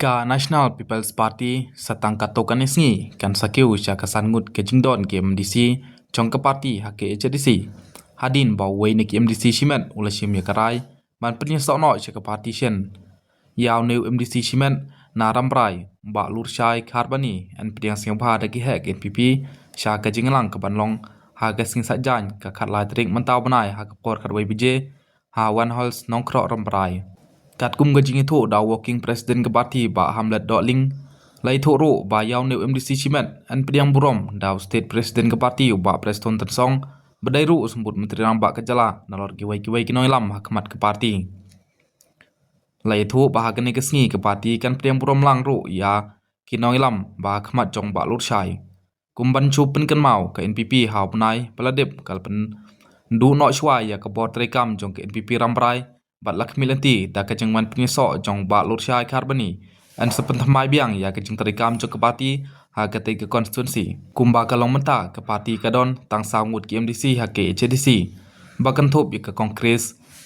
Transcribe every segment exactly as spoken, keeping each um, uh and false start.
Ka National People's Party sa tang katto katne sngi kan sa kiew sha ka san ngut ka jingdon ki MDC jong ka party ha ka H A D C. Hadien ba uwei na ki MDC shimet u la shim ïa ka rai ban pynïasoh noh sha ka party shen. Ïa une u MDC shimet na Rambrai, Bah Lurshai Kharbani, yn pdiang sngewbha da ki heh ka NPP sha ka jingïalang ka ban long ha ka sngi Saitjaiñ, ka khatlai tarik mynta u bnai, ha ka por khatwei baje ha One Halls, Nongkroh, Rambrai. Katkum ka jingïathuh da u Working President ka party, Bah Hamlet Dohling, la ïathuh ruh ba ïa une u MDC shimet yn pdiang burom da u State President ka party, u Bah Prestone Tynsong, ba dei ruh u Symbud Myntri Rangbah ka jylla, nalor kiwei kiwei ki nongïalam ha khmat ka party. La ïathuh ba ha kane ka sngi ka party kan pdiang burom lang ruh ïa ki nongïalam ba ha khmat jong Bah Lurshai. Kum ban shu pynkynmaw, ka NPP ha u bnai ba la dep ka la pynduh noh shuwa ïa ka bor treikam jong ka NPP Rambrai, bad la khmih lynti da ka jingwan pynïasoh jong Bah Lurshai Kharbani yn sa pynthymmai biang ïa ka jingtreikam jong ka party ha katei ka constituency. Kumba ka long mynta, ka party ka don tang saw ngut ki MDC ha ka H A D C, ba kynthup ïa ka Congress,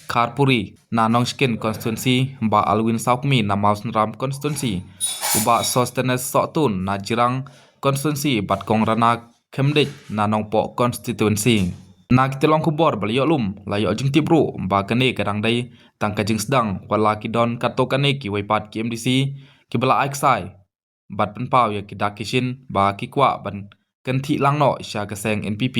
Kharpuri na Nongshken constituency, Bah Alwin Sawkmie na Mawsynram constituency, u Bah Sosthenes Sohtun na Jirang constituency, bad Kong Rana Khymdeit na Nongpoh constituency. Na ki tyllong khubor ba la ïoh lum, la ïoh jingtip ruh ba kane ka dang dei tang ka jingsdang, wat la ki don katto katne kiwei pat ki MDC kiba la ai ksai bad pynpaw ïa ki dak ki shin ba ki kwah ban kynthih lang noh sha ka seng NPP.